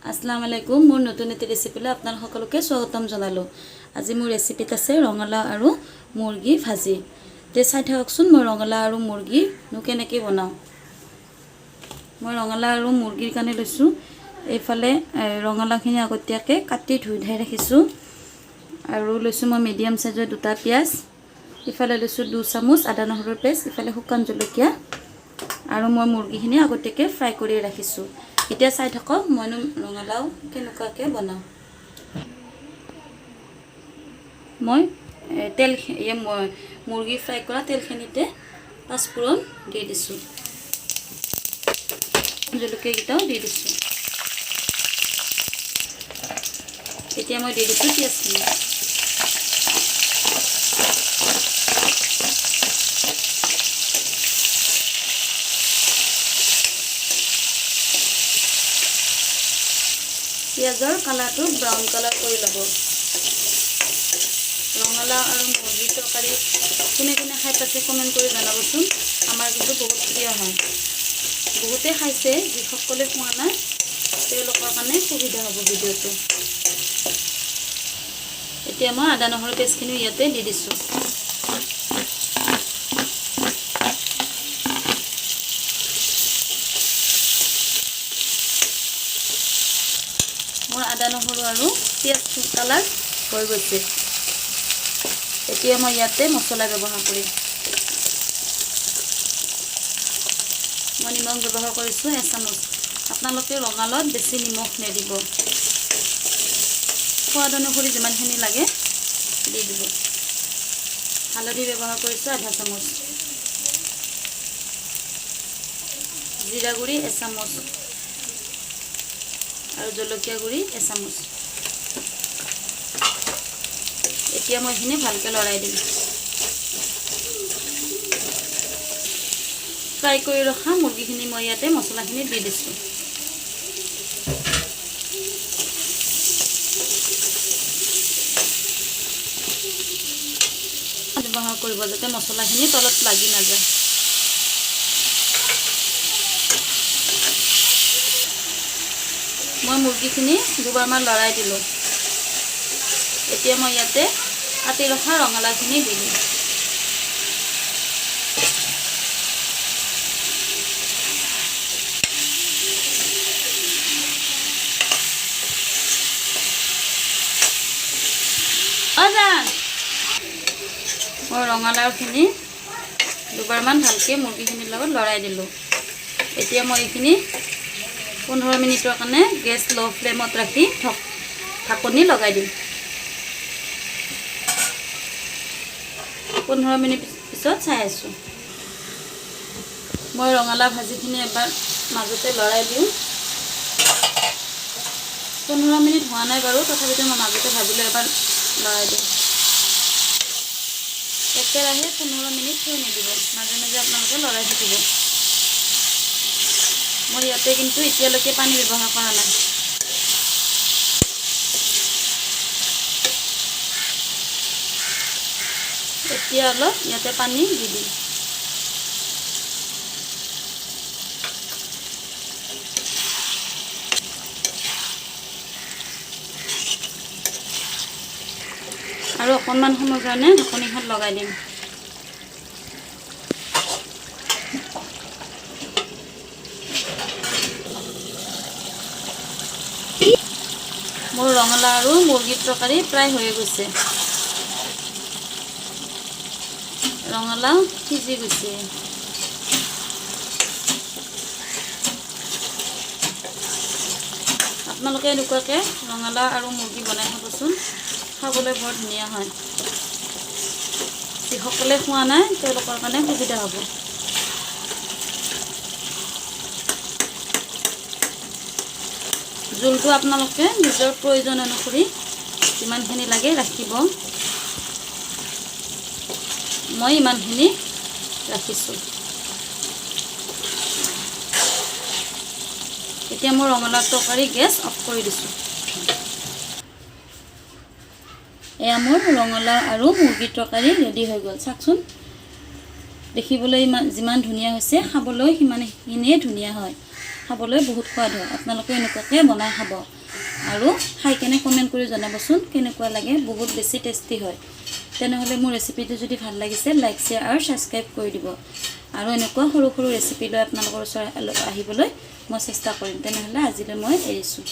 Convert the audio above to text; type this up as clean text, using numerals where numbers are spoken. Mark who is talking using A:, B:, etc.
A: আসসালামু আলাইকুম। মোৰ নতুন এটি ৰেচিপিলৈ আপোনালোক সকলোকে স্বাগতম জনালোঁ। আজি মোৰ ৰেচিপিত আছে ৰঙালাও আৰু মুৰ্গী ভাজি। তে চাই থাককচোন মই ৰঙালাও আৰু মুৰ্গীনো কেনেকৈ বনাওঁ। মই ৰঙালাও আৰু মুৰ্গীৰ কাৰণে লৈছোঁ এইফালে ৰঙালাওখিনি আগতীয়াকৈ কাটি ধুই ধাই ৰাখিছোঁ, আৰু লৈছোঁ মই মিডিয়াম চাইজৰ দুটা পিঁয়াজ, ইফালে লৈছোঁ 2 চামুচ আদা নহৰুৰ পেষ্ট, ইফালে শুকান জলকীয়া, আৰু মই মুৰ্গীখিনি আগতীয়াকৈ ফ্ৰাই কৰি ৰাখিছোঁ। এতিয়া চাই থাকক মইনো ৰঙালাও কেনেকুৱাকৈ বনাওঁ। মই তেল মুৰ্গী ফ্ৰাই কৰা তেলখিনিতে পাঁচফোৰণ দি দিছোঁ, জলকীয়াকেইটাও দি দিছোঁ। এতিয়া মই দি দিছোঁ পিঁয়াজখিনি। পিঁয়াজৰ কালাৰটো ব্ৰাউন কালাৰ কৰি ল'ব। ৰঙালাও আৰু মুৰ্গীৰ তৰকাৰী কোনে কোনে খাই পাইছে কমেণ্ট কৰি জনাবচোন। আমাৰ কিন্তু বহুত প্ৰিয় হয়, বহুতে খাইছে, যিসকলে খোৱা নাই তেওঁলোকৰ কাৰণে সুবিধা হ'ব ভিডিঅ'টো। এতিয়া মই আদা নহৰু পেষ্টখিনিও ইয়াতে দি দিছোঁ। মোৰ আদা নহৰু আৰু পিঁয়াজ কালাৰ হৈ গৈছে। এতিয়া মই ইয়াতে মছলা ব্যৱহাৰ কৰিম। মই নিমখ ব্যৱহাৰ কৰিছোঁ 1 চামুচ। আপোনালোকে ৰঙালাওত বেছি নিমখ নিদিব, সোৱাদ অনুসৰি যিমানখিনি লাগে দি দিব। হালধি ব্যৱহাৰ কৰিছোঁ আধা চামুচ, জিৰা গুড়ি 1 চামুচ আৰু জলকীয়া গুড়ি 1 চামুচ। এতিয়া মই এইখিনি ভালকৈ লৰাই দিম। ফ্ৰাই কৰি ৰখা মুৰ্গীখিনি মই ইয়াতে মছলাখিনি দি দিছোঁ। ব্যৱহাৰ কৰিব যাতে মছলাখিনি তলত লাগি নাযায়। মই মুৰ্গীখিনি দুবাৰমান লৰাই দিলোঁ। এতিয়া মই ইয়াতে কাটি ৰখা ৰঙালাওখিনি দি দিম। মই ৰঙালাওখিনি দুবাৰমান ভালকৈ মুৰ্গীখিনিৰ লগত লৰাই দিলোঁ। এতিয়া মই এইখিনি 15 মিনিটৰ কাৰণে গেছ ল' ফ্লেমত ৰাখি ঢাকনি লগাই দিম। 15 মিনিট পিছত চাই আছোঁ। মই ৰঙালাও ভাজিখিনি এবাৰ মাজতে লৰাই দিওঁ। 15 মিনিট হোৱা নাই বাৰু, তথাপিতো মই মাজতে ভাবিলোঁ এবাৰ লৰাই দিওঁ। একেৰাহে 15 মিনিট থৈ নিদিব, মাজে মাজে আপোনালোকে লৰাই থাকিব। মই ইয়াতে কিন্তু এতিয়ালৈকে পানী ব্যৱহাৰ কৰা নাই। এতিয়া অলপ ইয়াতে পানী দি দিম। আৰু অকণমান সময়ৰ কাৰণে ঢাকনিখন লগাই দিম। মোৰ ৰঙালাও আৰু মুৰ্গীৰ তৰকাৰী প্ৰায় হৈ গৈছে। ৰঙালাও সিজি গৈছে। আপোনালোকে এনেকুৱাকৈ ৰঙালাও আৰু মুৰ্গী বনাই খাবচোন, খাবলৈ বৰ ধুনীয়া হয়। যিসকলে খোৱা নাই তেওঁলোকৰ কাৰণে সুবিধা হ'ব। জোলটো আপোনালোকে নিজৰ প্ৰয়োজন অনুসৰি যিমানখিনি লাগে ৰাখিব। মই ইমানখিনি ৰাখিছোঁ। এতিয়া মই ৰঙালাও তৰকাৰী গেছ অফ কৰি দিছোঁ। এয়া মোৰ ৰঙালাও আৰু মুৰ্গীৰ তৰকাৰী ৰেডি হৈ গ'ল। চাওকচোন, দেখিবলৈ যিমান ধুনীয়া হৈছে, খাবলৈ সিমানখিনিয়ে ধুনীয়া হয়। খাবলৈ বহুত সোৱাদ হয়। আপোনালোকে এনেকুৱাকৈ বনাই খাব। আৰু খাই কেনে কমেণ্ট কৰি জনাবচোন কেনেকুৱা লাগে। বহুত বেছি টেষ্টি হয়। তেনেহ'লে মোৰ ৰেচিপিটো যদি ভাল লাগিছে, লাইক, শ্বেয়াৰ আৰু ছাবস্ক্ৰাইব কৰি দিব। আৰু এনেকুৱা সৰু সৰু ৰেচিপি লৈ আপোনালোকৰ ওচৰত আহিবলৈ মই চেষ্টা কৰিম। তেনেহ'লে আজিলৈ মই এৰিছোঁ।